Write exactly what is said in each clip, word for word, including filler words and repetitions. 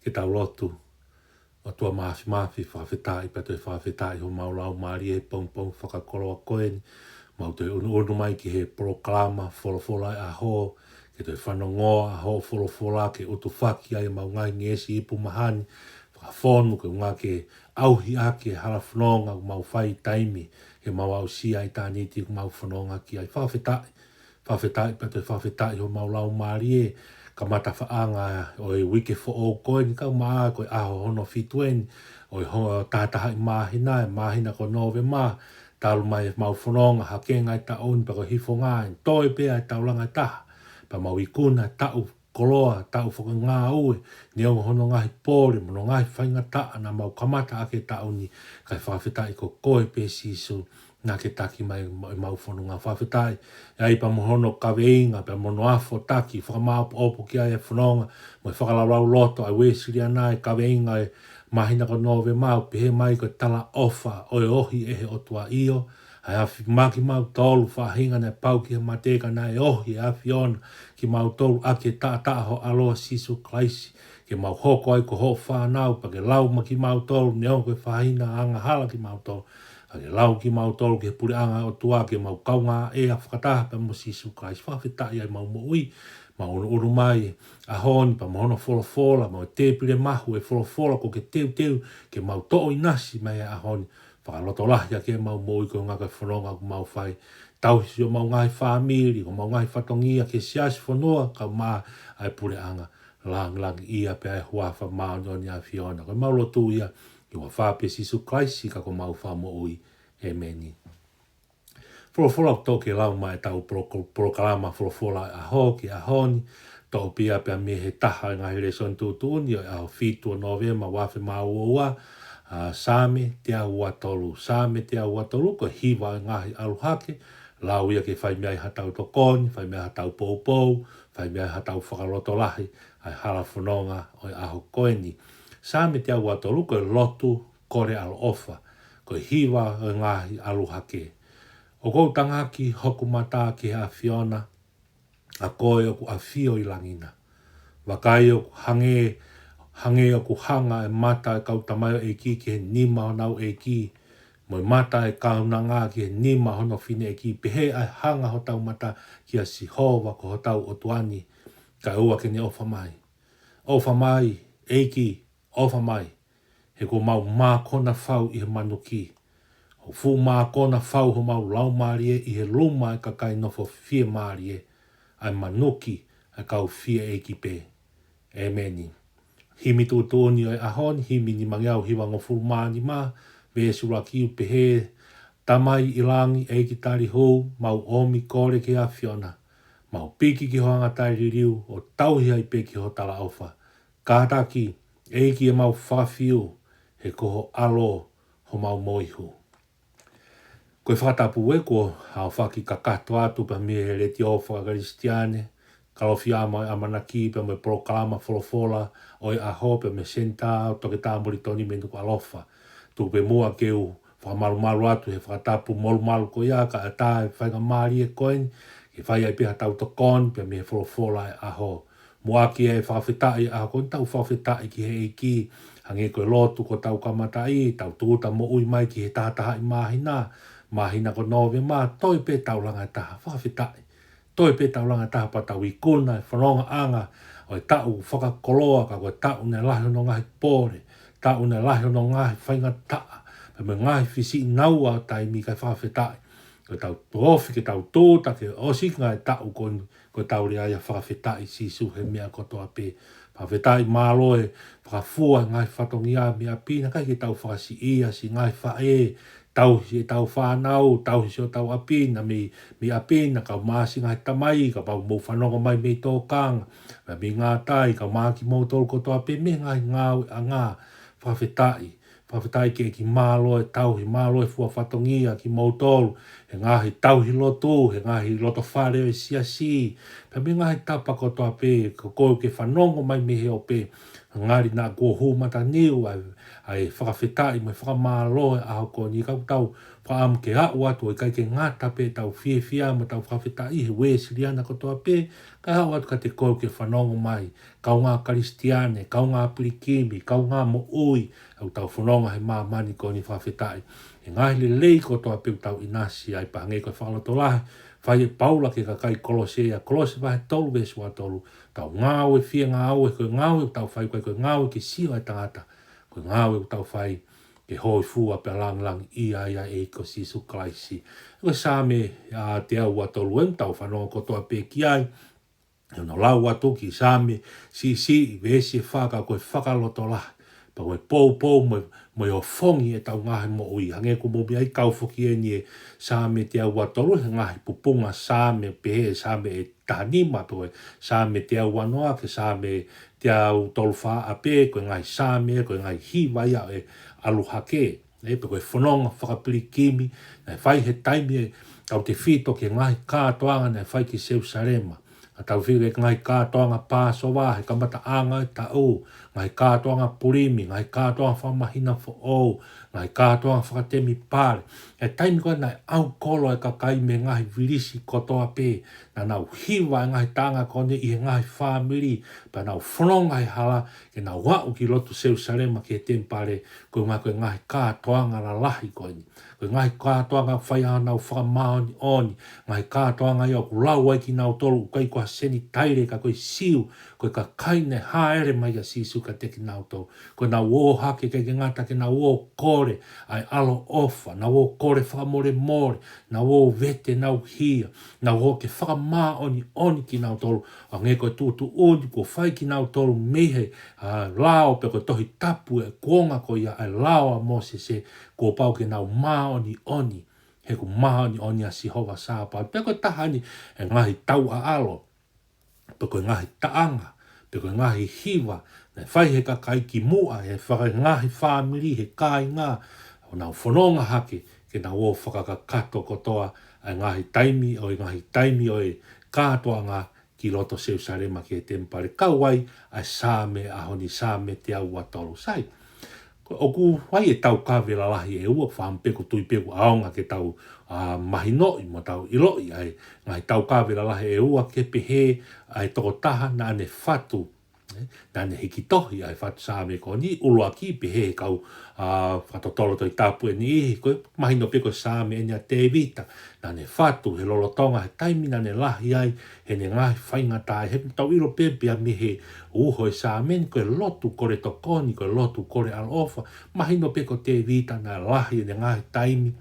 Ke tau lotu. ʻOtua Māfimafi, fakafetaʻi pea toe fakafetaʻi homau laumālie he pongipongi fakakoloa ko eni. Mau toe ʻunuʻunu mai ki he polokalama folofola ʻo e ʻaho, ke toe fanongoa hoʻo folofola ke utufaki ai ʻemau ngaahi ngeʻesi ipu maha ni, fakafonu ke ʻuhinga ke ʻauhi ʻaki e hala fononga ʻoku mau fai he taimi, ke mau aʻusia ʻitāniti ʻoku mau fononga ki ai. Fakafetaʻi, fakafetaʻi pea toe fakafetaʻi homau laumālie, kamataʻanga ʻo e uike foʻou ko eni, kae ʻumaʻā ko e ʻaho hono fitu eni ʻo e ho-, tahatahaʻi māhina, e māhina ko Nōvema, talu mai ʻemau fononga hake ʻi he taʻu ni pea ko e hifoʻanga eni, toe pē ʻa e taulanga ʻe taha, pea mau ikuna e taʻu koloa, taʻu fakangāue, neongo hono ngaahi pole mo hono ngaahi faingataʻa naʻa mau kamata ʻaki e taʻu ni, kae fakafetaʻi ko koe pē Sīsū, naʻa ke taki mai ʻemau fononga. Fakafetaʻi ai pea mo hono kaveinga, pea mo hono afo taki, fakamāʻopoʻopo ki ai e fononga, mo e fakalaulauloto ʻa e Uēsiliana, e kaveinga ʻo e māhina ko Nōvema, ʻoku pehē mai ko e talaʻofa ʻo e ohi ʻe he ʻOtua, ʻio, ʻa e afi maʻa kimautolu faʻahinga naʻe pau ki he mate ka naʻe ohi ʻe he ʻAfiona kimautolu ʻaki e taʻataʻa ho ʻAlo Sīsū Kalaisi, ke mau hoko ai ko hoʻo fānau, pea ke lau maʻa kimautolu, neongo ko e faʻahinga angahala kimautolu, ka ke lau kimautolu ki he puleʻanga ʻo e ʻOtua, ke mau kaungā ʻea fakataha pea mo Sīsū Kalaisi. Fakafetaʻi ai ʻemau moʻui, mau ʻunuʻunu mai ʻaho ni pea mo hono folofola, mo e tēpile mahu ʻo e folofola kuo ke teuteu ke mau toʻo ʻinasi mai he ʻaho ni, fakalotolahi ʻaki ʻemau moʻui koeʻuhi ko e fononga ʻoku mau fai. Tauhi siʻomau ngaahi fāmili, homau ngaahi fatongia ki he siasi, fonua, kae ʻumaʻā e puleʻanga. Lāngilangiʻia pē ʻa e huafa māʻoniʻoni ʻo e ʻAfiona. Ko ʻemau lotu ia ʻi he huafa pē ʻo Sīsū Kalaisi ko homau Fakamoʻui. ʻĒmeni. Folofola ʻoku toʻo ke lau mai ʻetau poloko-, polokalama folofola ʻo e ʻaho ki he ʻaho ni, toʻo pē ia pea mei he taha ʻo e ngaahi lēsoni tuʻutuʻuni ʻo e ʻaho fitu ʻo Nōvema, ua afe mā uaua, ʻa Saame teau ua tolu. Saame teau ua tolu, ko e hiva ʻo e ngaahi ʻalu hake, lau ia ke fai mei ai haʻatau tokoni, fai mei ai haʻatau poupou, fai mei ai haʻatau fakalotolahi ʻa e hala fononga ʻo e ʻaho ko eni. Saame teau ua tolu, ko e lotu kole ʻaloʻofa, ko e hiva ʻo e ngaahi ʻalu hake. ʻOku ou tangaki hoku mata ki he ʻAfiona, ʻa koe ʻoku ʻafio ʻi langi na. Vakai, ʻoku hangē, hangē ʻoku hanga ʻa e mata ʻo e kau tamaioʻeiki ki he nima ʻo honau ʻeiki, mo e mata ʻo e kaunanga ki he nima ʻo hono fineʻeiki, pehē ʻa e hanga ʻo hotau mata kia Sihova ko hotau ʻOtua ni, kae ʻoua ke ne ʻofa mai. ʻOfa mai, ʻEiki, ʻofa mai, he kuo mau mākona fau ʻi he manuki. ʻOku fuʻu mākona fau homau laumālie ʻi he luma ʻo e kakai nofo fiemālie, ʻa e manuki ʻa e kau fieʻeiki pē. ʻĒmeni. Himi tuʻutuʻuni ʻo e ʻaho ni, himi nimangeau hivangofulu mā nima, veesi ʻuluaki, ʻoku pehē: Tamai ʻi langi, ʻEiki tali hou, mau ʻomi kole ki he ʻAfiona, mau piki ki hoʻo anga tali liliu, ʻo tauhi ai pē ki hoʻo talaʻofa. Kātaki, ʻEiki, ʻemau fakafiu, he ko ho ʻAlo homau moihu. Ko e fakatapu ē kuo aofaki kakato atu pea mei he Letiō Fakakalisitiane Kalofiama ʻo e ʻAmanaki, pea mo e polokalama folofola ʻo e ʻaho, pea mei he Senitā ʻo Toketā Molitoni mei Nukuʻalofa. Tuku pē muʻa ke u fakamalumalu atu he fakatapu molumalu ko ia, kae ʻatā e faingamālie ko eni ke fai ai pē haʻatau tokoni pea mei he folofola ʻo e ʻaho. Muʻaki e fakafetaʻi ʻo e ʻaho ko eni, tau fakafetaʻi ki he ʻEiki, hangē ko e lotu kuo tau kamataʻi, tau tūʻuta moʻui mai ki he tahatahaʻi māhina, māhina ko Nōvema, toe pē taulanga ʻe taha, fakafetaʻi. Toe pē taulanga ʻe taha pea tau ikuna e fonongaʻanga ʻo e taʻu fakakoloa, ka ko e taʻu naʻe lahi hono ngaahi pole, taʻu naʻe lahi hono ngaahi faingataʻa, pea mo e ngaahi fisiʻinaua ʻo taimi, kae fakafetaʻi. Ko ʻetau tofi ke tau tūʻuta ki he ʻosinga ʻo e taʻu ko eni, ko ʻetau lea ia, fakafetaʻi Sīsū he meʻa kotoa pē. Fakafetaʻi, mālō e fakafua e ngaahi fatongia mei ʻapi na, ʻikai ke tau fakasiʻia siʻi ngaahi faʻē, tauhi ʻetau fānau, tauhi siʻotau ʻapi na mei, mei ʻapi na, kae ʻumaʻā siʻi ngaahi tamai, kapau ʻoku mou fanongo mai mei tōkanga, mei ngātai, kae ʻumaʻā kimoutolu kotoa pē mei he ngaahi ngāueʻanga. Fakafetaʻi, fakafetaʻi ki he ʻEiki, mālō e tauhi, mālō e fua fatongia kimoutolu, he ngaahi tauhi lotu, he ngaahi loto fale ʻo e siasi, pea mei he ngaahi tapa kotoa pē, ko koe ke fanongo mai mei he ope, ngali naʻa kuo hū mataniu ʻa e, ʻa e fakafetaʻi mo e fakamālō he ʻaho ko eni, ka ʻoku tau fakaʻamu ke aʻu atu ʻo ʻikai ke ngata pē ʻetau fiefia mo ʻetau fakafetaʻi he Uēsiliana kotoa pē, kae aʻu atu kiate koe ke fanongo mai, kaungā Kalisitiane, kaungā pilikimi, kaungā moʻui, ʻoku tau fononga he māmani ko eni fakafetaʻi. He ngaahi lelei kotoa pē ʻoku tau ʻinasi ai pea hangē ko e fakalotolahi, fai ʻe Paula ki he kakai Kolose ʻia Kolose vahe tolu veesi ua tolu, tau ngāue fie ngāue, ko e ngāue ʻoku tau fai ʻoku ʻikai ko e ngāue ke sio ʻa e tangata, ko e ngāue ʻoku tau fai ke hōifua pea langilangiʻia ai ʻa e ʻEiki ko Sīsū Kalaisi. Ko e Saame, ʻa, teau ua tolu eni ʻoku tau fanongo kotoa pē ki ai, ʻoku ne lau atu ki he Saame siʻisiʻi, veesi ʻe fā, ka ko e fakalotolahi, pea ko e poupou mo, mo e ofongi ʻetau ngaahi moʻui. Hangē ko e moʻui ai kau foki eni e Saame teau ua tolu, he ngaahi pupunga Saame pehē, Saame ʻe taha nima, pea ko e Saame teau ua noa, ki he Saame teau tolu fā ʻa pē, ko e ngaahi Saame, ko e ngaahi hiva ia ʻo e ʻalu hake. ʻE, pe ko e fononga fakapilikimi, naʻe fai he taimi ʻe tautefito ki he ngaahi kātoanga naʻe fai ki Selusalema. Ka tautefito ki he ngaahi kātoanga Pāsova, he kamataʻanga ʻo e taʻu, ngaahi kātoanga Pulimi, ngaahi kātoanga fakamahina foʻou, ngaahi kātoanga fakatemipale. He taimi ko ē naʻe ʻaukolo e kakai mei he ngaahi vilisi kotoa pē, naʻa nau hiva e ngaahi taʻanga ko eni ʻi he ngaahi fāmili, pea nau fononga he hala, ke nau aʻu ki loto Selusalema ki he temipale, ko e ngaahi, ko e ngaahi kātoanga lalahi ko eni. Ko e ngaahi kātoanga fai ʻa honau fakamāʻoniʻoni, ngaahi kātoanga ia ʻoku lau ai kinautolu, ʻoku ʻikai ko ha Senitaile ka ko e Siu, ko e kakai naʻe hāʻele mai ʻia Sīsū kiate kinautolu. Ko ʻenau ō hake ʻikai ke ngata ke nau ō kole ʻa e ʻaloʻofa, nau ō kole fakamolemole, nau ō vete ʻenau hia, nau ō ke fakamāʻoniʻoni kinautolu, hangē ko e tuʻutuʻuni kuo fai kinautolu mei he, ʻa, lao pe ko e Tohi Tapu ʻi he kuonga ko ia ʻa e lao ʻa Mōsese, kuo pau ke nau māʻoniʻoni, he ʻoku māʻoniʻoni ʻa Sihova Sāpaoti. Pea ko e taha eni e ngaahi tauʻaʻalo, pe ko e ngaahi taʻanga, pe ko e ngaahi hiva, naʻe fai he kakai kimuʻa, he faka-, ngaahi fāmili, he kāinga, ʻo nau fononga hake, ke nau ō fakakakato kotoa ʻa e ngaahi taimi, ʻo e ngaahi taimi ʻo e kātoanga ki loto Selusalema ki he temipale, kau ai ʻa e Saame ʻaho ni, Saame teau ua tolu. Sai, ko, ʻoku ʻi ai e taukave lalahi ʻe ua, fakaʻamu pē ʻoku ou tui pē ʻoku ʻaonga ke tau, ʻa, mahinoʻi mo tau ʻiloʻi ʻa e ngaahi taukave lalahi ʻe ua ke pehē ʻa e tokotaha naʻa ne fatu, ē, naʻa ne hiki tohi ʻa e fatu Saame ko eni. ʻUluaki, pehē ʻe he kau, ʻa, fakatotolo Tohi Tapu ʻe niʻihi, ko e mahino pē ko e Saame eni ʻa Tēvita, naʻa ne fatu he lolotonga he taimi naʻa ne lahi ai heʻene ngaahi faingataʻa. He ʻoku tau ʻilo pē pea mei he uho e Saame ni, ko e lotu kole tokoni, ko e lotu kole ʻaloʻofa. Mahino pē ko Tēvita naʻe lahi ʻene ngaahi taimi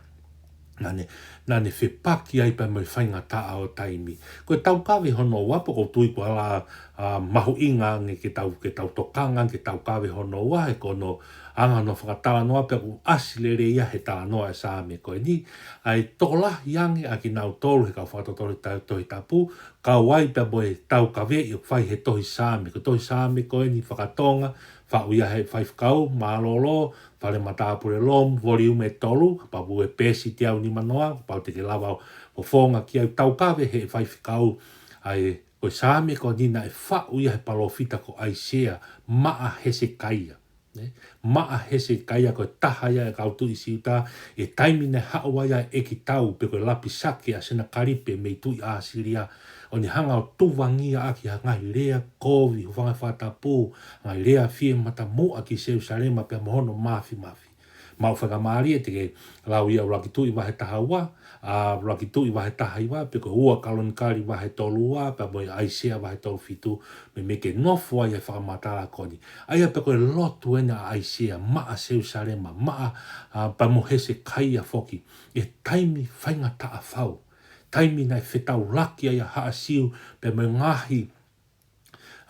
naʻa ne, naʻa ne fepaki ai pea mo e faingataʻa ʻo taimi. Ko e taukave hono ua, pea ʻoku ou tui ko e ala, ʻa, mahuʻinga ange ke tau, ke tau tokanga ki he taukave hono ua, he ko hono anga hono fakatalanoa pea ʻoku ʻasi lelei ia he talanoa e Saame ko eni. ʻA e tokolahi ange ʻa kinautolu he kau fakatotolo ta-, Tohi Tapu, kau ai pea mo e taukaveʻi ʻoku fai he tohi Saame. Ko e tohi Saame ko eni fakatonga, faʻu ia he faifekau mālōlō, Fale Matāpule Lomu, voliume tolu, kapau ʻe peesi teau nima noa, kapau te ke lava ʻo fofonga ki ai, taukave he faifekau. ʻA e, ko e Saame ko eni naʻe faʻu ia he palōfita ko ʻAisea maʻa Hesekaia. Ē? Maʻa Hesekaia, ko e taha ia e kau tuʻi Siuta, ʻi he taimi naʻe haʻu ai ʻa e ʻeikitau pe ko e Lapisake ʻa Senakalipe mei tuʻi ʻAsilia, ʻo ne hanga ʻo tuvangia ʻaki ha ngaahi lea kovi, hūfanga he fakatapu, ngaahi lea fie matamuʻa ki Selusalema pea mo hono māfimafi. Maʻu faingamālie te ke lau ia ʻUluaki Tuʻi vahe taha ua, ʻa, ʻUluaki Tuʻi vahe taha hiva, pe ko e ua Kalonikali vahe tolu ua, pea mo e ʻAisea vahe tolu fitu, meimei ke nofo ai e fakamatala ko eni. ʻA ia pea ko e lotu ena ʻa ʻAisea maʻa Selusalema, maʻa, ʻa, pea mo Hesekaia foki, ʻi he taimi faingataʻa fau. Taimi naʻe fetaulaki ai ʻa Haʻa Siu pea mo e ngaahi,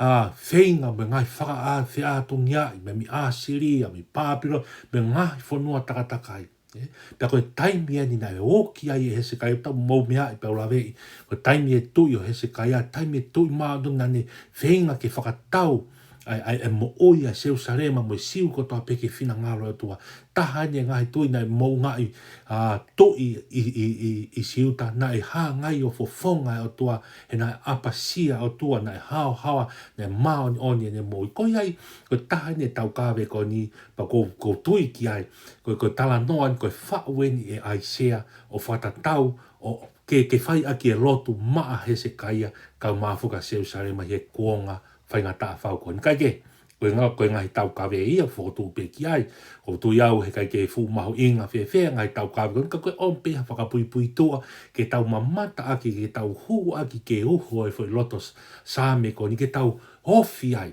ʻa, feinga mo e ngaahi fakaʻa-, feʻātungiaʻi, mei, mei ʻAsilia, mei Pāpilone, mo e ngaahi fonua takatakai. Ē? Pea ko e taimi eni naʻe ō ki ai ʻa Hesekaia, tau mou meaʻi pea u laveʻi, ko e taimi e tuʻi ʻo Hesekaia, taimi e tuʻi māʻoniʻoni, naʻa ne feinga ke fakatau ʻA e, ʻa e, ʻa e moʻui ʻa Selusalema mo e Siu kotoa pē ki he finangalo ʻo e ʻOtua. Taha eni e ngaahi tui naʻe moʻungaʻi, ʻa, tuʻi ʻi, ʻi, ʻi, ʻi Siuta, naʻe hāngai ʻo fofonga e ʻOtua, he naʻe ʻapasia e ʻOtua, naʻe haohaoa, naʻe māʻoniʻoni ʻene moʻui. Ko ia ai, ko e taha eni e taukave ko eni, pea ʻoku ou, ʻoku ou tui ki ai, ko e, ko e talanoa eni, ko e faʻu eni ʻe ʻAisea ʻo fakatatau, ʻo ke, ke fai ʻaki e lotu maʻa Hesekaia, kae ʻumaʻā foki ʻa Selusalema ʻi he kuonga faingataʻa fau ko eni. Kae kehe, ko e ngā-, ko e ngaahi taukave ia ʻoku fokotuʻu pē ki ai. ʻOku ou tui au heʻikai ke fuʻu mahuʻinga fēfē e ngaahi taukave ko eni, ka ko e ʻomi pē ha fakapuipuituʻa ke tau mamata ʻaki, ke tau hū ʻaki ki he uho e foʻi loto s-, Saame ko eni, ke tau ofi ai.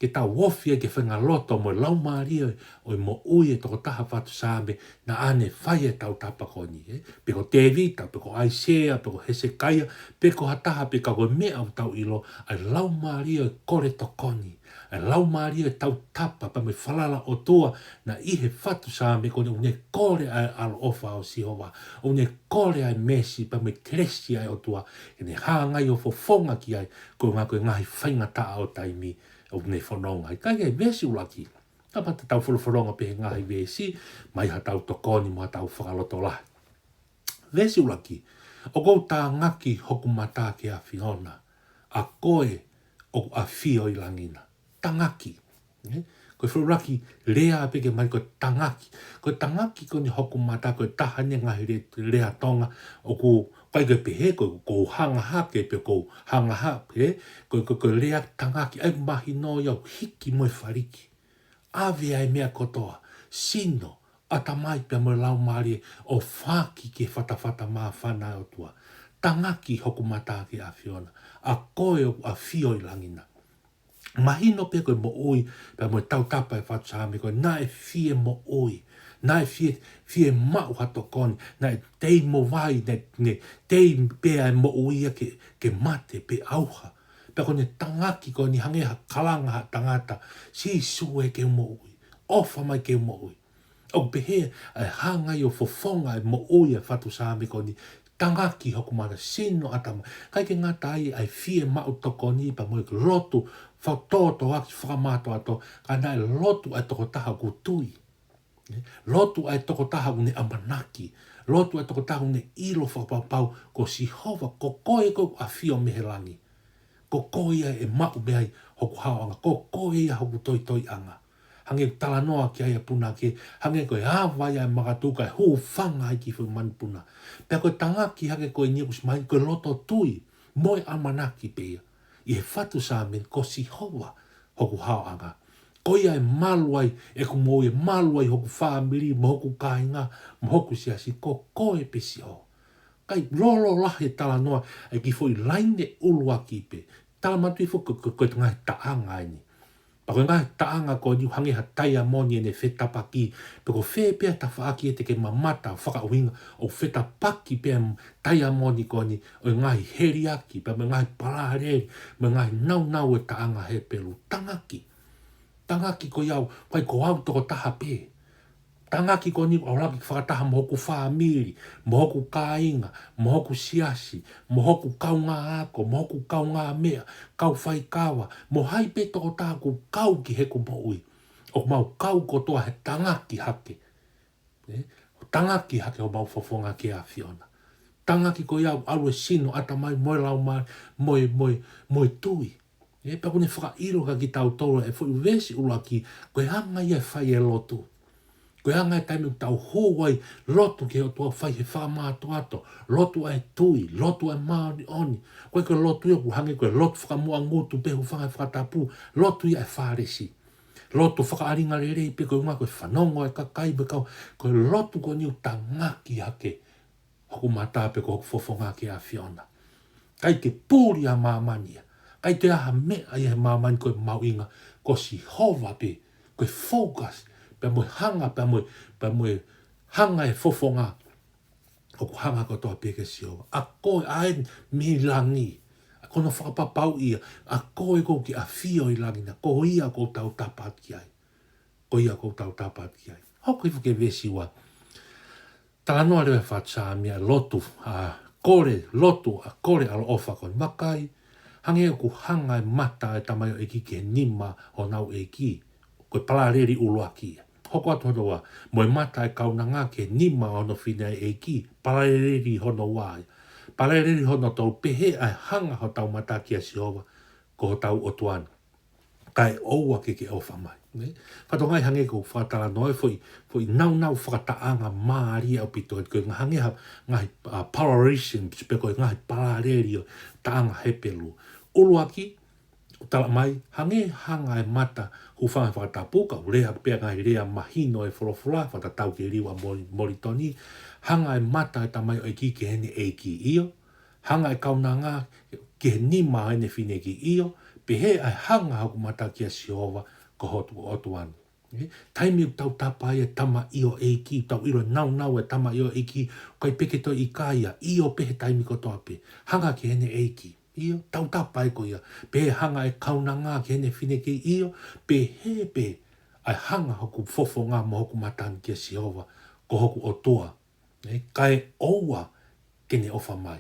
Ke tau ofi ai ki he faʻahinga loto mo e laumālie ʻo e moʻui e tokotaha fatu Saame naʻa ne fai e tautapa ko eni, ē? Pe ko Tēvita, pe ko ʻAisea, pe ko Hesekaia, pe ko ha taha pē, ka ko e meʻa ʻoku tau ʻilo, ʻa e laumālie ʻo e kole tokoni, ʻa e laumālie ʻo e tautapa pea mo e falala ʻOtua naʻe ʻi he fatu Saame ko eni, ʻoku ne kole ʻa e ʻaloʻofa ʻo Sihova, ʻoku ne kole ʻa e meesi pea mo e kelesi ʻa e ʻOtua, ke ne hāngai ʻo fofonga ki ai, koeʻuhi ko e ngaahi faingataʻa ʻo taimi ʻoku ne fononga ai. Kae kehe, veesi ʻuluaki. Kapau te tau folofola pē he ngaahi veesi, mai haʻatau tokoni mo haʻatau fakalotolahi. Veesi ʻuluaki. ʻOku ou tangaki hoku mata ki he ʻAfiona, ʻa koe ʻoku ʻafio ʻi langi na. Tangaki. Ē? Ko e foʻi ʻuluaki lea pē ke mai ko e tangaki. Ko e tangaki ko eni hoku mata, ko e taha eni e ngaahi le-, lea Tonga, ʻoku ʻikai ke pehē ko, ko u hanga hake pe ko u hanga hake, ē? Ko, ko, ko e lea tangaki, ʻa e mahino ia ʻoku hiki mo e faliki. ʻAve ʻa e meʻa kotoa, sino, ʻatamai pea mo e laumālie, ʻo faki ki he fatafata māfana ʻo e ʻOtua. Tangaki hoku mata ki he ʻAfiona, ʻa koe ʻoku ʻafio ʻi langi na. Mahino pē ko e moʻui pea mo e tautapa e fatu Saame ko eni, naʻe fie moʻui, naʻe fie, fie maʻu ha tokoni, naʻe tei mo vai, naʻe, naʻe tei pē ʻa e moʻui ia ke, ke mate pe ʻauha. Pea ko ʻene tangaki ko eni hangē ha kalanga ha tangata, Sīsū ē, ke u moʻui, ʻofa mai ke u moʻui. ʻOku pehē ʻa e hāngai ʻo fofonga e moʻui e fatu Saame ko eni, tangaki hoku mata, sino, ʻatamai. ʻIkai ke ngata ai ʻa e fie maʻu tokoni pea mo e lotu fakatōtōaki, fakamātoato, ka naʻe lotu ʻa e tokotaha ʻoku tui. Lotu ʻa e tokotaha ʻoku ne ʻamanaki. Lotu ʻa e tokotaha ʻoku ne ʻilo fakapapau ko Sihova, ko koe ʻoku ʻafio mei he langi. Ko koe ia ʻe maʻu mei ai hoku haoʻanga. Ko koe ia hoku toitoiʻanga. Hangē ko e talanoa ki ai ʻa e punake, hangē ko e ava ia e makatuʻu kae hūfanga ai ki he foʻi manupuna. Pea ko e tangaki hake ko eni ʻoku ʻosi mahino ko e loto tui mo e ʻamanaki pē ia ʻi he fatu Saame ko Sihova hoku haoʻanga. Ko ia ʻe malu ai ʻeku moʻui, ʻe malu ai hoku fāmili, mo hoku kāinga, mo hoku siasi, ko koe pē Sihova. Kae lōloa lahi e talanoa ʻa e kiʻi foʻi laine ʻuluaki pē. Tala mai atu foki ko, ko, ko e ngaahi taʻanga eni. Pea ko e ngaahi taʻanga ko eni ʻoku hangē ha taiamoni ʻene fetapaki, pe ko fē pē ha tafaʻaki ʻe te ke mamata fakaʻuhinga, ʻoku fetapaki pē ʻa e taiamoni ko eni ʻo e ngaahi heliaki, pea mo e ngaahi palaleli, mo e ngaahi naunau e taʻanga Hepelū. Tangaki. Tangaki ko ia au, ʻikai ko au tokotaha pē. Tangaki ko eni ʻoku ʻalu ʻaki fakataha mo hoku fāmili, mo hoku kāinga, mo hoku siasi, mo hoku kaungāako, mo hoku kaungāmeʻa, kau faikava, mo hai pē tokotaha ʻoku kau ki heʻeku moʻui. ʻOku mau kau kotoa he tangaki hake. Ē? Tangaki hake homau fofonga ki he ʻAfiona. Tangaki ko ia ʻoku ʻalu e sino, ʻatamai mo e laumālie, mo e, mo e, mo e tui. Ē, pea ʻoku ne fakaʻilo kia kitautolu e foʻi veesi ʻuluaki, ko e anga ia e fai e lotu. Ko e anga e taimi ʻoku tau hū ai, lotu ki he ʻOtua, fai he fakamātoato, lotu ʻa e tui, lotu ʻa e māʻoniʻoni. ʻIkai ko e lotu ia ʻoku hangē ko e lotu fakamuʻa ngutu pē, hūfanga he fakatapu, lotu ia ʻa e Fālesi. Lotu fakaʻalinga lelei pē koeʻuhi ko e fanongo e kakai pē kau, ko e lotu ko eni ʻoku tangaki hake hoku mata pe ko hoku fofonga ki he ʻAfiona. ʻIkai ke puli ʻa māmani ia. ʻIkai ke ʻi ai ha meʻa ia he māmani ko e mahuʻinga, ko Sihova pē, ko e focus, pea mo e hanga, pea mo e, pea mo e hanga e fofonga, ʻoku hanga kotoa pē kia Sihova. ʻA koe ʻa ē mei langi. ʻA ko hono fakapapauʻi ia, ʻa koe ʻoku ke ʻafio ʻi langi na, ko ia ʻoku ou tautapa atu ki ai. Ko ia ʻoku ou tautapa atu ki ai. Hoko hifo ki he veesi ua. Talanoa leva e fatu Saame ʻa e lotu, ʻa e kole, lotu, ʻa e kole ʻaloʻofa ko eni. Vakai, Hangē ʻoku hanga e mata e tamaioʻeiki ki he nima ʻo honau ʻeiki, ko e palaleli ʻuluaki ia. Hoko atu hono ua, mo e mata e kaunanga ki he nima ʻo hono fineʻeiki, palaleli hono ua ia. Palaleli hono tolu, pehē ʻa e hanga hotau mata kia Sihova, ko hotau ʻOtua ni, kae ʻoua ke ke ʻofa mai. Ne? Fatongia hangē ko e fakatalanoa e foʻi, foʻi naunau fakataʻanga mālie ʻaupito, ko e ngaahi hangē ha, ngaahi, uh, polarization, pe ko e ngaahi palaleli ʻo e taʻanga Hepelū. ʻUluaki, ʻoku tala mai, hangē hanga e mata, hūfanga he fakatapu, ka u lea pē ngaahi lea mahino e folofola, fakatatau ki he liliu ʻa Moli-, Molitoni, hanga e mata e tamaioʻeiki ki heʻene ʻeiki, ʻio, hanga e kaunanga ki he nima ʻo ʻene fineʻeiki, ʻio, pehē ʻa e hanga hoku mata kia Sihova, ko hotau ʻOtua ni. Ē, taimi ʻoku tautapa ai e tamaioʻeiki, tau ʻilo naunau e tamaioʻeiki, ʻikai pē ke toe ʻikai ia, ʻio pē he taimi kotoa pē, hanga ki heʻene ʻeiki. ʻIo, tautapa ai ko ia, pehē hanga e kaunanga ki heʻene fineʻeiki, ʻio, pehē pē ʻa e hanga hoku fofonga mo hoku mata ni kia Sihova, ko hoku ʻOtua. Ē, kae ʻoua ke ne ʻofa mai.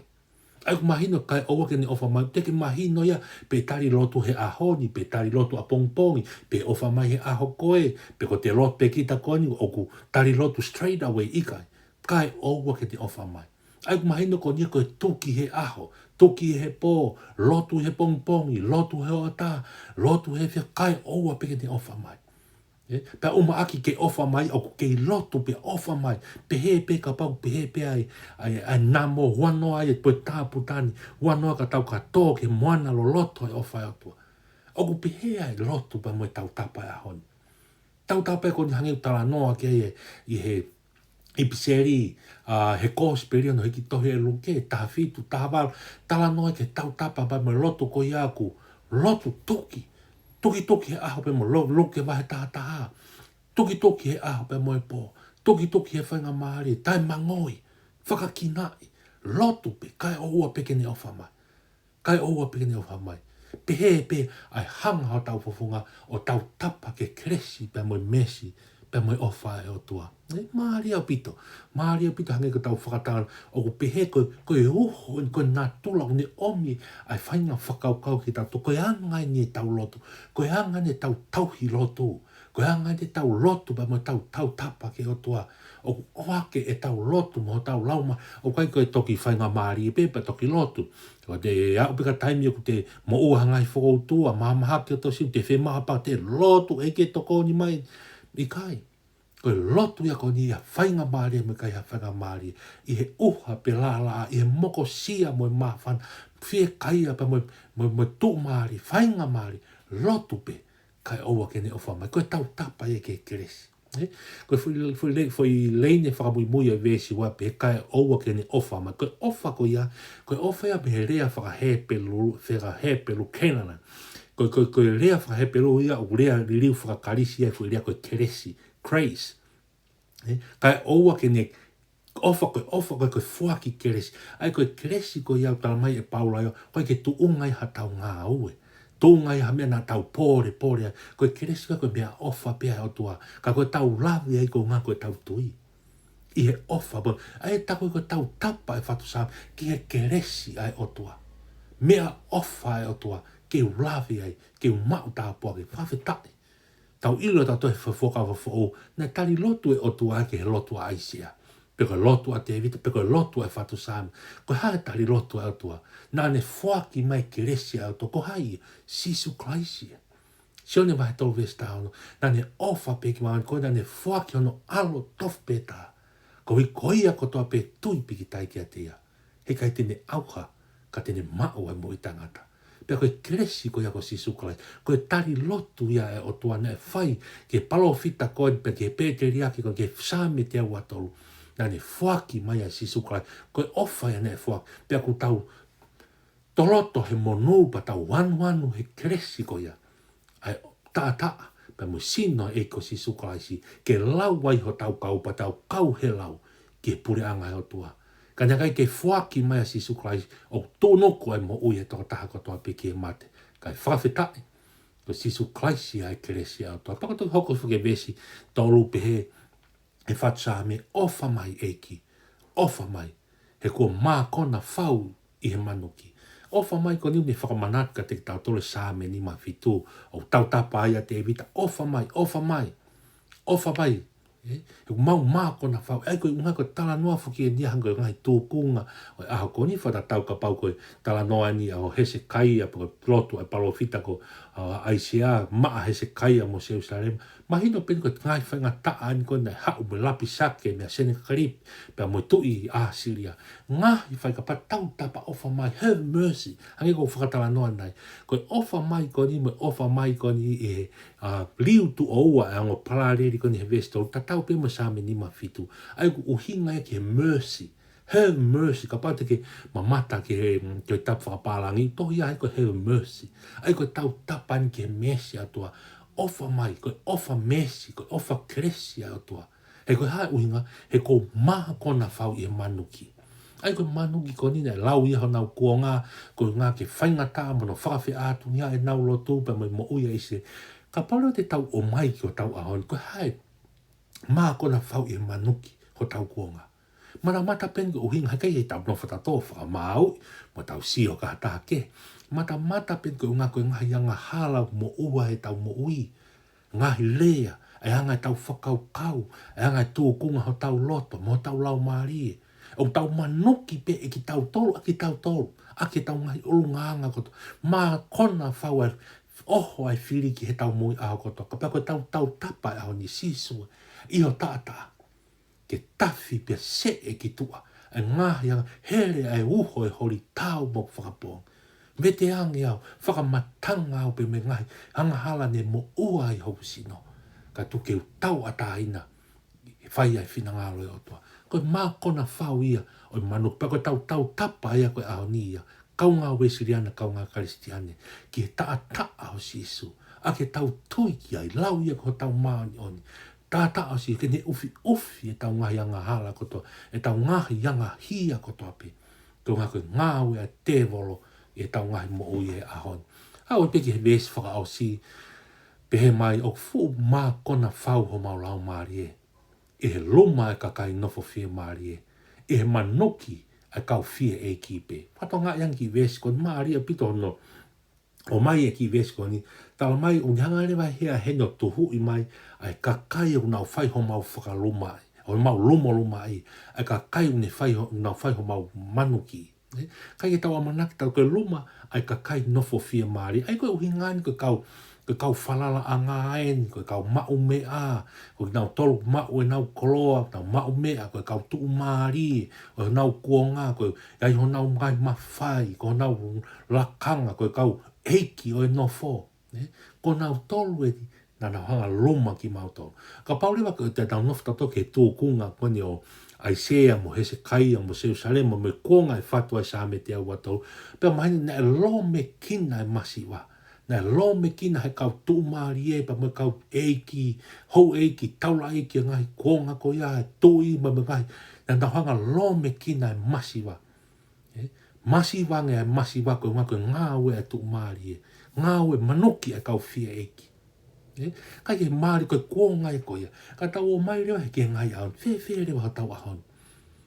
ʻA ia ʻoku mahino kae ʻoua ke ne ʻofa mai, teʻeki mahino ia, pe tali lotu he ʻaho ni, pe tali lotu ʻapongipongi, pe ʻofa mai he ʻaho ko ē, pe ko ʻete lotu pē kita ko eni, ʻoku tali lotu straight away, ʻikai. Kae ʻoua ke ne ʻofa mai. ʻA ia ʻoku mahino ko eni ia ko e tuki he ʻaho, tuki he pō, lotu he pongipongi, lotu he hoʻatā, lotu he efiafi, kae ʻoua pē ke ne ʻofa mai. Ē, pea ʻumaʻā ke ʻofa mai, ʻoku kei lotu pea ʻofa mai. Pehē pē kapau, pehē pē ʻa e, ʻa e, ʻa e namo, huanoa ai e potu tāpuekina, huanoa ka tau ka tō ki he moana loloto e ʻofa e ʻOtua. ʻOku pehē ʻa e lotu pea mo e tautapa e ʻaho ni. Tautapa ē ko eni hangē ʻoku talanoa ki ai ʻi he ʻipiseli, ʻa, he kosipeli ʻa hono hiki tohi ʻe Luke, taha fitu, taha valu, talanoa ki he tautapa pea mo e lotu ko ia ʻoku lotu tuki. Tukituki he ʻaho pea mo e lo-, Luke vahe taha taha. Tukituki he ʻaho pea mo e pō. Tukituki he faingamālie, taʻe mangoi, fakakinaʻi, lotu pē, kae ʻoua pē ke ne ʻofa mai. Kae ʻoua pē ke ne ʻofa mai. Pehē pē ʻa e hanga hotau fofonga ʻo tautapa ki he kelesi pea mo e meesi pea mo e ʻofa e ʻOtua. Ē, mālie ʻaupito. Mālie ʻaupito hangē ko ʻetau fakatalanoa. ʻOku pehē ko, ko e uho, ko e natula ʻoku ne ʻomi ʻa e faʻahinga fakakaukau kiate kitautolu. Ko e anga eni ʻetau lotu. Ko e anga eni ʻetau tauhi lotu. Ko e anga eni ʻetau lotu pea mo ʻetau tautapa ki he ʻOtua. ʻOku ʻohake ʻetau lotu mo hotau laumālie. ʻOku ʻikai ko e toki faingamālie pē pea toki lotu. Ko ʻete aʻu pē ki he taimi ʻoku te moʻua ha ngaahi fokoutua, mahamahaki hoto siu, te fiemaʻu ha pā, te lotu, ʻEiki tokoni mai. ʻIkai. Ko e lotu ia ko eni ʻa e faingamālie mo e ʻikai ha faingamālie. ʻI he ʻuha pe laʻalaʻā, ʻi he mokosia mo e māfana, fiekaia pea mo e, mo e, mo e tuʻumālie, faingamālie, lotu pē, kae ʻoua ke ne ʻofa mai. Ko e tautapa ia ki he kelesi. Ē? Ko e foʻi, foʻi lei-, foʻi laine fakamuimui ʻa e veesi ua pē, kae ʻoua ke ne ʻofa mai. Ko e ʻofa ko ia, ko e ʻofa ia mei he lea faka-Hepelū, faka-Hepelū kenana. Ko, ko, ko e lea faka-Hepelū ia, ʻoku lea liliu faka-Kalisi ia e foʻi lea ko e kelesi, grace. Ē? Kae ʻoua ke ne ʻofa, ko e ʻofa ko e, ko e foaki kelesi. ʻA ia ko e kelesi ko ia ʻoku tala mai ʻe Paula ia, ʻoku ʻikai ke tuʻunga ai haʻatau ngāue. Tuʻunga ai ha meʻa naʻa tau pōlepole ai. Ko e kelesi ko e, ko e meʻaʻofa pē ʻa e ʻOtua. Ka ko ʻetau lave ai ko e ʻuhinga ko ʻetau tui. ʻI he ʻofa pē. ʻA ia ʻe taku ko ʻetau tapa e fatu Saame ki he kelesi ʻa e ʻOtua. Meʻaʻofa ʻa e ʻOtua. Ke u lave ai, ke u maʻu tāpuaki, fakafetaʻi. Tau ʻilo ʻe tautolu he Fuakava Foʻou, naʻe tali lotu e ʻOtua ki he lotu ʻa ʻAisea. Pe ko e lotu ʻa Tēvita, pe ko e lotu ʻa e fatu Saame. Ko e hā e tali lotu ʻa e ʻOtua? Naʻa ne foaki mai kelesi ʻa e ʻOtua, ko hai ia? Sīsū Kalaisi ia. Sione vahe tolu veesi taha ono, naʻa ne ʻofa pē ki māmani, ko ia naʻa ne foaki hono ʻAlo tofu pē taha. Koeʻuhi ko ia kotoa pē tui pīkitai kiate ia, heʻikai te ne ʻauha, ka te ne maʻu ʻa e moʻui taʻengata. Pea ko e kelesi ko ia ko Sīsū Kalaisi, ko e tali lotu ia ʻa e ʻOtua naʻe fai ki he palōfita ko ē, pea ki he pēteliake ko ē, ki he Saame teau ua tolu. Naʻa ne foaki mai ʻa Sīsū Kalaisi, ko e ʻofa ia naʻe foaki, pea ʻoku tau toloto he monū pea tau anuanu he kelesi ko ia. ʻA e taʻataʻa, pea mo e sino ʻo e ʻEiki ko Sīsū Kalaisi, ke lau ai hotau kau pea tau kau he lau ki he puleʻanga ʻo e ʻOtua. Ka naʻe ʻikai ke foaki mai ʻa Sīsū Kalaisi, ʻoku tuʻunuku ʻa e moʻui ʻa e tokotaha kotoa pē ki he mate. Kae fakafetaʻi, ko Sīsū Kalaisi ʻa e kelesi ʻa e ʻOtua. Pea ko e toki hoko foki e veesi tolu pehē, ʻe fatu Saame, ʻofa mai ʻEiki, ʻofa mai, he kuo mākona fau ʻi he manuki. ʻOfa mai ko eni ʻoku ne fakamanatu kiate kitautolu e Saame nima fitu, ʻoku tautapa ai ʻa Tēvita, ʻofa mai, ʻofa mai, ʻofa mai. ʻE, he ʻoku mau mākonafau, ʻa ia ko e ʻuhinga ko e talanoa foki eni ia hangē ko e ngaahi tūkunga ʻo e ʻaho ko eni, fakatatau kapau ko e talanoa eni ʻa Hesekaia, pe ko e lotu ʻa e palōfita ko, ʻa, ʻAisea, maʻa Hesekaia mo Selusalema. Mahino pē eni ko e ngaahi faingataʻa eni ko ē naʻe haʻu mo e Lapisake, meia Senakalipe, pea mo e tuʻi ʻAsīlia. Ngaahi faingataʻa, tautapa, ʻofa mai, have mercy. Hangē ko e fakatalanoa eni. Ko e ʻofa mai ko eni, mo e ʻofa mai ko eni ʻi he, ʻa, liu tuʻo ua ʻa e ongo palaleli ko eni he veesi tolu, tatau pē mo e Saame nima fitu. ʻA ia ʻoku ʻuhinga ia ki he mercy. Have mercy, kapau te ke mamata ki he, mm, ki he tapu fakapālangi, tohi ai ko e have mercy. ʻA ia ko e tautapa eni ki he meesi ʻa e ʻOtua. ʻOfa mai, ko e ʻofa meesi, ko e ʻofa kelesi ʻa e ʻOtua. He ko e hā e ʻuhinga, he ʻoku ou mākonafau ʻi he manuki. ʻA ia ko e manuki ko eni naʻe lau ia honau kuonga, ko e ʻuhinga ke faingataʻa mo hono fakafeʻātungiaʻi ʻenau lotu pea mo e moʻui ʻa ʻIsileli. Kapau leva te tau ʻomai ki hotau ʻaho ni, ko e hā e mākonafau ʻi he manuki hotau kuonga. Matamata pē eni ko e ʻuhinga he ʻikai ke tau nofo tautolu ʻo fakamāuʻi, mo tau sio ki ha taha kehe. Matamata pē eni ko e ʻuhinga ko e ngaahi angahala moʻua heʻetau moʻui. Ngaahi lea, ʻa e anga ʻetau fakakaukau, ʻa e anga e tūkunga hotau loto, mo hotau laumālie. ʻOku tau manuki pē ʻe kitautolu, ʻa kitautolu, ʻaki ʻetau ngaahi ʻulungaanga kotoa. Mākonafau ʻa e ʻoho ʻa e fili ki heʻetau moʻui ʻaho kotoa. Kapau ko ʻetau tautapa ʻi he ʻaho ni, Sīsū, ʻi ho taʻataʻa ke tafi pea seʻe ki tuʻa ʻa e ngaahi anga, hele ʻa e uho ʻo e holi, taau mo hoku fakapoongi. Vete ange au, fakamatanga au pē mei he ngaahi angahala ne moʻua ai hoku sino. Ka tuku ke u tauʻatāina, fai ʻa e finangalo ʻo e ʻOtua. Ko e mākonafau ia ʻo e manuki, pea ko ʻetau tautapa ia ko e ʻaho ni ia, kaungā Uēsiliana, kaungā Kalisitiane, ki he taʻataʻa ʻo Sīsū. ʻA ia ke tau tui ki ai, lau ia ko hotau māʻoniʻoni. Taʻataʻa ʻo Sīsū, ke ne ʻufiʻufi ʻetau ngaahi angahala kotoa, ʻetau ngaahi angahia kotoa pē. Ko e ʻuhinga ko e ngāue ʻa e tēvolo ʻi heʻetau ngaahi moʻui he ʻaho ni. ʻAlu pē ki he veesi fakaʻosi, pehē mai, ʻoku fuʻu mākonafau homau laumālie ʻi he luma ʻa e kakai nofo fiemālie, ʻi he manuki ʻa e kau fie ʻeiki pē. Fakatokangaʻi ange ki he veesi ko eni, mālie ʻaupito hono ʻomai e kiʻi veesi ko eni, talamai ʻoku ne hanga leva ʻe he ʻEiki ʻo tuhuʻi mai ʻa e kakai ʻoku nau fai homau fakalumaʻi, ʻo mau lumolumaʻi, ʻa e kakai ʻoku ne fai ho-, nau fai homau manuki. ʻE, ʻikai ke tau ʻamanaki tautolu ko e luma ʻa e kakai nofo fiemālie. ʻA ia ko e ʻuhinga eni ko e kau, ko e kau falalaʻanga eni, ko e kau maʻumeʻa, ko kinautolu maʻu ʻenau koloa, nau maʻumeʻa, ko e kau tuʻumālie ʻo ʻenau kuonga, ko e ʻi ai honau ngaahi mafai, ko honau lakanga, ko e kau ʻeiki ʻo e nofo, ē? Ko kinautolu eni naʻa nau hanga luma kimautolu. Kapau leva ko ʻetau nofo tautolu ki he tūkunga ko eni ʻo ʻAisea mo Hesekaia mo Selusalema mo e kuonga ʻe fatu ai Saame teau uatolu, pea mahino naʻe lōmekina e masiva. Naʻe lōmekina he kau tuʻumālie pea mo e kau ʻeiki, houʻeiki, taulaʻeiki ʻo e ngaahi kuonga ko ia, e tuʻi mo e ngaahi, naʻa nau hanga lōmekina e masiva. Ē? Masiva ange ʻa e masiva ko e ʻuhinga ko e ngāue ʻa e tuʻumālie. Ngāue manuki ʻa e kau fie ʻeiki. Ē? ʻIkai ke mālie ko e kuonga ia ko ia. Ka tau ō mai leva he ki he ngaahi ʻaho ni. Fēfē leva hotau ʻaho ni.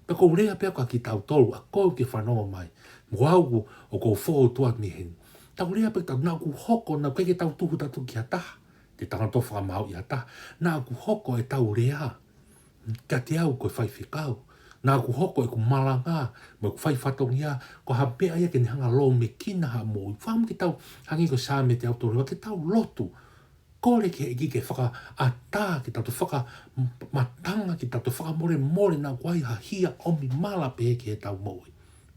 Pea ʻoku ou lea pē au kia kitautolu, ʻa koe ʻoku ke fanongo mai. Mo au ʻoku ou fou atu mei heni. Tau lea pē ʻetau, naʻa ʻoku hoko, naʻa ʻikai ke tau tuhu tautolu ki ha taha. Te tau toe fakamāuʻi ha taha. Naʻa ʻoku hoko ʻetau lea kiate au ko e faifekau. Naʻa ʻoku hoko ʻeku malanga mo ʻeku fai fatongia, ko ha meʻa ia ke ne hanga lōmekina haʻamou moʻui. Fakaʻamu ke tau hangē ko Saame teau uatolu, ke tau lotu. Kole ki he ʻEiki ke fakaʻatā kitautolu, fakamatanga kitautolu, fakamolemole naʻa ʻoku ʻi ai ha hia ʻomi mala pē ki heʻetau moʻui.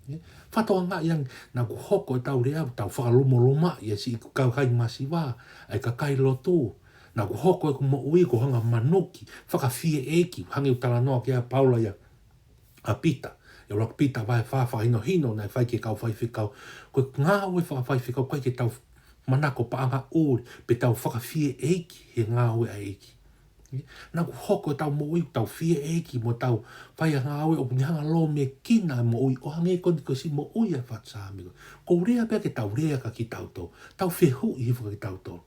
Ē? Fakatokangaʻi ange, naʻa ʻoku hoko ʻetau lea, tau fakalumolumaʻi ʻa e siʻi kakai masiva, ʻa e kakai lotu. Naʻa ʻoku hoko ʻeku moʻui ko e hanga manuki, fakafie ʻeiki, hangē ʻoku talanoa ki ai ʻa Paula ia, ʻa Pita. ʻI he ʻuluaki Pita vahe fā, fakahinohino naʻe fai ki he kau faifekau. Ko e ngāue fakafaifekau, ʻikai ke tau manako paʻanga ʻuli, pe tau fakafie ʻeiki he ngāue ʻa e ʻEiki. Naʻa ʻoku hoko ʻetau moʻui, tau fie ʻeiki mo tau fai ʻa e ngāue ʻoku ne hanga lōmekina e moʻui, ʻo hangē ko eni ko e siʻi moʻui ʻa e fatu Saame ko ē. ʻOku ou lea pē au ke tau lea kia kitautolu, tau fehuʻi hifo kia kitautolu.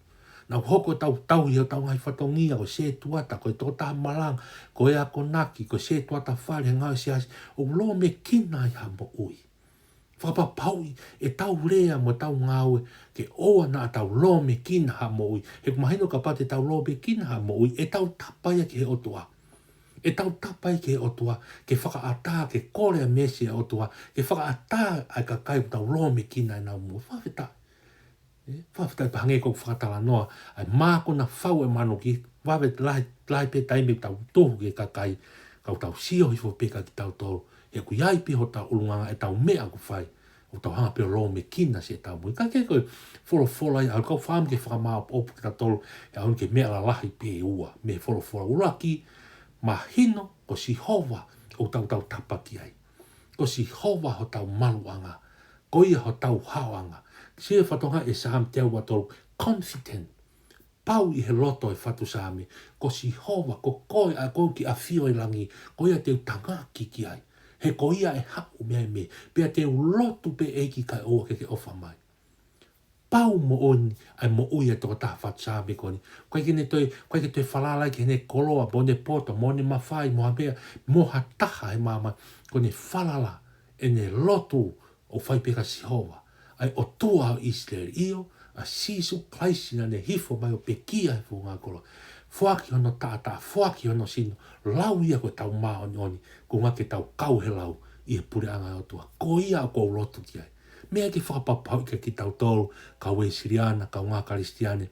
Naʻa ʻoku hoko ʻetau tauhi ʻetau ngaahi fatongia, ko e sētuata, ko e tokotaha malanga, ko e akonaki, ko e sētuata fale, ngāue siasi, ʻoku lōmekina ai ha moʻui. Fakapapauʻi ʻetau lea mo ʻetau ngāue ke ʻoua naʻa tau lōmekina ha moʻui. He ʻoku mahino kapau te tau lōmekina ha moʻui, ʻe tautapa ia ki he ʻOtua. ʻE tautapa ia ki he ʻOtua, ke fakaʻatā, ke kole ʻa e meesi ʻa e ʻOtua, ke fakaʻatā ʻa e kakai ʻoku tau lōmekina ʻenau moʻui. Fakafetaʻi. ʻE, fakafetaʻi pea hangē ko e fakatalanoa, ʻa e mākona fau ʻe manuki, vave lahi, lahi pē taimi ʻoku tau tuhu ki he kakai, ka ʻoku tau sio hifo pē kia kitautolu. He ʻoku ʻi ai pē hotau ʻulungaanga ʻetau meʻa ʻoku fai, ʻoku tau hanga pē ʻo lōmekina siʻetau moʻui. Ka ke ko e folofola ia, ʻoku ou fakaʻamu ke fakamaopoopo kitautolu, he ʻoku ʻi ai e meʻa lalahi pē ʻe ua mei he folofola. ʻUluaki, mahino ko Sihova ʻoku tau tautapa ki ai. Ko Sihova hotau maluʻanga. Ko ia hotau haoʻanga. Sio ki he fatongia ʻi he Saame teau uatolu, confident. Pau ʻi he loto ʻo e fatu Saame, ko Sihova, ko koe ʻa ʻoku ke ʻafio ʻi langi, ko ia te u tangaki ki ai. He ko ia ʻe haʻu mei he meʻa, pea te u lotu pē ʻEiki kae ʻoua ke ke ʻofa mai. Pau moʻoni ʻa e moʻui ʻa e tokotaha fatu Saame ko eni. ʻOku ʻikai ke ne toe, ʻoku ʻikai ke toe falala ki heʻene koloa, mo ʻene poto, mo ʻene mafai, mo ha meʻa, mo ha taha he māmani, ko ʻene falala, ʻene lotu, ʻo fai pē kia Sihova, ʻa e ʻOtua ʻo ʻIsileli, ʻio, ʻa Sīsū Kalaisi naʻa ne hifo mai ʻo pekia he funga koloa. Foaki hono taʻataʻa, foaki hono sino, lau ia ko e tau māʻoniʻoni, ko e ʻuhinga ke tau kau he lau ʻi he puleʻanga ʻo e ʻOtua. Ko ia ʻoku ou lotu ki ai. Meʻa ke fakapapauʻi kia kitautolu, kau Uēsiliana, kaungā Kalisitiane,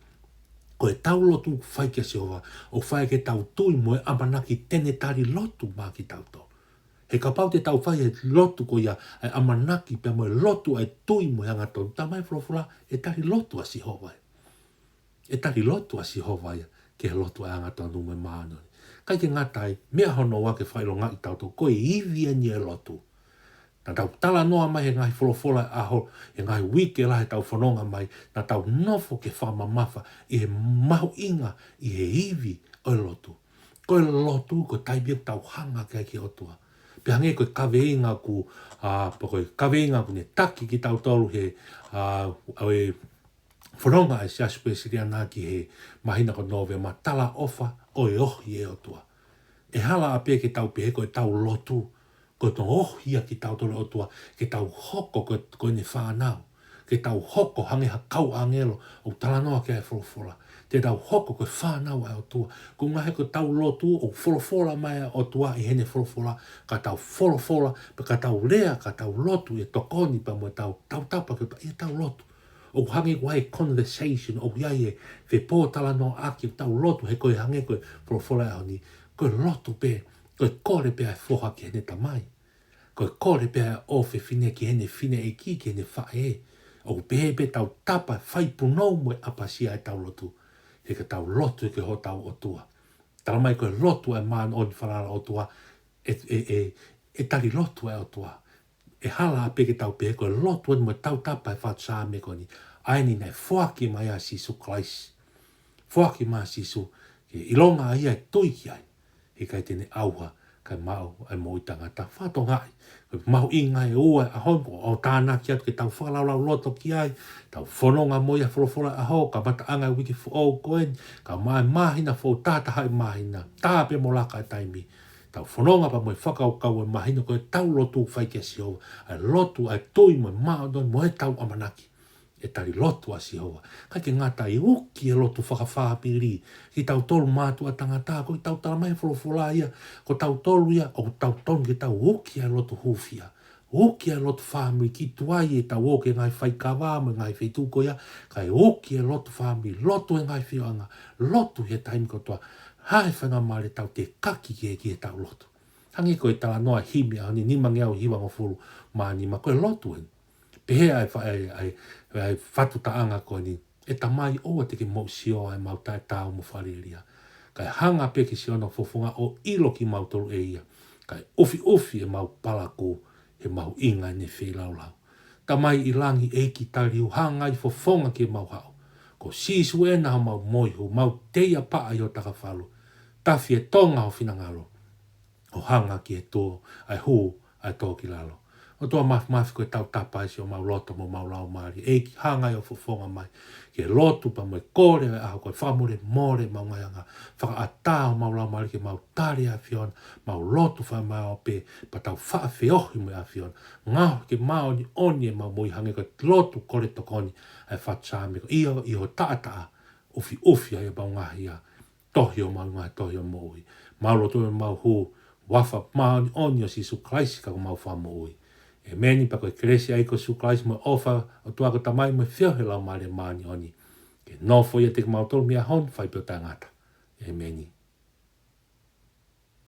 ko e tau lotu ʻoku fai kia Sihova, ʻoku fai ke tau tui mo e ʻamanaki te ne tali lotu maʻa kitautolu. He kapau te tau fai e lotu ko ia, ʻa e ʻamanaki pea mo e lotu ʻa e tui mo e angatonu, talamai ʻe he folofola, ʻe tali lotu ʻa Sihova ia. ʻE tali lotu ʻa Sihova ia, ki he lotu ʻa e angatonu mo e māʻoniʻoni. ʻIkai ke ngata ai, meʻa hono ua ke fakaʻilongaʻi kitautolu, ko e ivi eni ʻo e lotu. Naʻa tau talanoa mai he ngaahi folofola ʻaho, he ngaahi uike lahi ʻetau fononga mai, naʻa tau nofo ke fakamamafa ʻi he mahuʻinga, ʻi he ivi ʻo e lotu. Ko e lotu, ko e taimi ʻoku tau hanga ki ai ki he ʻOtua. Pea hangē ko e kaveinga ʻoku, ʻa, pea ko e kaveinga ʻoku ne taki kitautolu he, ʻa, ʻa e fononga ʻa e Siasi Uēsiliana ki he māhina ko Nōvema, talaʻofa ʻo e ohi ʻe he ʻOtua. ʻE hala ʻapē ke tau pehē ko e tau lotu, ko e toʻo ohi ia kitautolu ʻe he ʻOtua, ke tau hoko ko, ko ʻene fānau, ke tau hoko hangē ha kau ʻāngelo, ʻoku talanoa ki ai e folofola, te tau hoko ko e fānau ʻa e ʻOtua. Ko e ʻuhinga he ko e tau lotu, ʻoku folofola mai ʻa e ʻOtua ʻi heʻene folofola, ka tau folofola, pea ka tau lea, ka tau lotu, ʻe tokoni pea mo e tau, tautapa ke pa, ʻi he tau lotu. ʻOku hangē ko e conversation, ʻoku ʻi ai e fepōtalanoaʻaki ʻetau lotu, he ko e hangē ko e folofola ʻaho ni, ko e lotu pē, ko e kole pē ʻa e foha ki heʻene tamai. Ko e kole pē ʻa e ʻofefine ki heʻene fineʻeiki, ki heʻene faʻē. ʻOku pehē pē tautapa, fai punou mo e ʻapasia ʻetau lotu. He ka tau lotu ki hotau ʻOtua. Talamai ko e lotu ʻa e māʻoniʻoni, falala ʻOtua, ʻe, ʻe, ʻe, ʻe tali lotu ʻa e ʻOtua. ʻE hala ʻapē ke tau pehē ko e lotu eni mo e tautapa ʻa e fatu Saame ko eni. ʻA eni naʻe foaki mai ʻa Sīsū Kalaisi. Foaki mai ʻa Sīsū, ke ʻilonga ʻa ia ʻe tui ki ai, heʻikai te ne ʻauha, kae maʻu ʻa e moʻui taʻengata. Fakatongaʻi, ko e mahuʻinga ʻe ua ʻo e ʻaho ni, ʻoku ou tānaki atu ke tau fakalaulauloto ki ai, tau fononga mo ia he folofola ʻaho, kamataʻanga e uike foʻou ko eni, kae ʻumaʻā e māhina foʻou, tahatahaʻi māhina, tā pē mo laka e taimi. Tau fononga pea mo e fakakaukau ʻo e māhina ko e tau lotu ʻoku fai kia Sihova, ʻa e lotu ʻa e tui mo e māʻoniʻoni mo e tau ʻamanaki. ʻE tali lotu ʻa Sihova. ʻIkai ke ngata ai, uki e lotu fakafāmili. Kitautolu mātuʻa tangata, ʻoku tau talamai ʻe he folofola ia, ko tautolu ia, ʻoku tau tonu ke tau uki ʻa e lotu hūfia. Uki ʻa e lotu fāmili, ki tuai ʻetau ō ki he ngaahi faikava mo e ngaahi feituʻu ko ia, kae uki e lotu fāmili, lotu he ngaahi feohiʻanga, lotu he taimi kotoa, ha faingamālie tau tekaki ki he, ki heʻetau lotu. Hangē ko e talanoa himi ʻaho ni, nimangeau hivangofulu mā nima, ko e lotu eni. Pehē ʻa e fa-, ʻa e, ʻa e, ʻa e fatu taʻanga ko eni, ʻE Tamai, ʻoua te ke mou sio ʻa ʻemau taʻetaau mo fakalielia. Kae hanga pē ki siʻono fofonga ʻo ʻilo kimautolu ʻe ia. Kae ʻufiʻufi ʻemau palakū he mahuʻinga ʻene feilaulau. Tamai ʻi langi, ʻEiki taliu, hangai fofonga ke mau haʻu. Ko Sīsū ʻena homau moihu, mau teiapaʻa ʻi ho takafalu. Tafi e tonga ho finangalo. ʻO hanga ki he tō, ʻa e hū, ʻa e tō ki lalo. ʻOtua Māfimafi, ko e tautapa ʻa e siʻomau loto mo homau laumālie. ʻEiki, hanga ʻe hoʻo fofonga mai ke lotu pea mo e kole ʻa e ʻaho ko ē, fakamolemole ʻemau ngaahi angahala, fakaʻatā homau laumālie ke mau tali ʻa e ʻAfiona, mau lotu fakamāʻopoʻopo, pea tau faʻa feohi mo e ʻAfiona. Ngaohi ke māʻoniʻoni ʻemau moʻui hangē ko e lotu kole tokoni ʻa e fatu Saame ko ia, ʻi ho taʻataʻa ʻufiʻufi ai ʻemau ngaahi ʻa tohi ʻo mau ngaahi tohi ʻo moʻui. Mau lotu ʻemau hū, huafa māʻoniʻoni ʻo Sīsū Kalaisi ko homau Fakamoʻui. ʻEmeni. Pea ko e kelesi ʻa e ʻEiki ko Sīsū Kalaisi mo e ʻofa ʻa e ʻOtua ko e Tamai mo e feohi ʻa e Laumālie Māʻoniʻoni ke nofo ʻiate kimautolu mei he ʻaho ni ʻo fai pē ʻo taʻengata. ʻEmeni.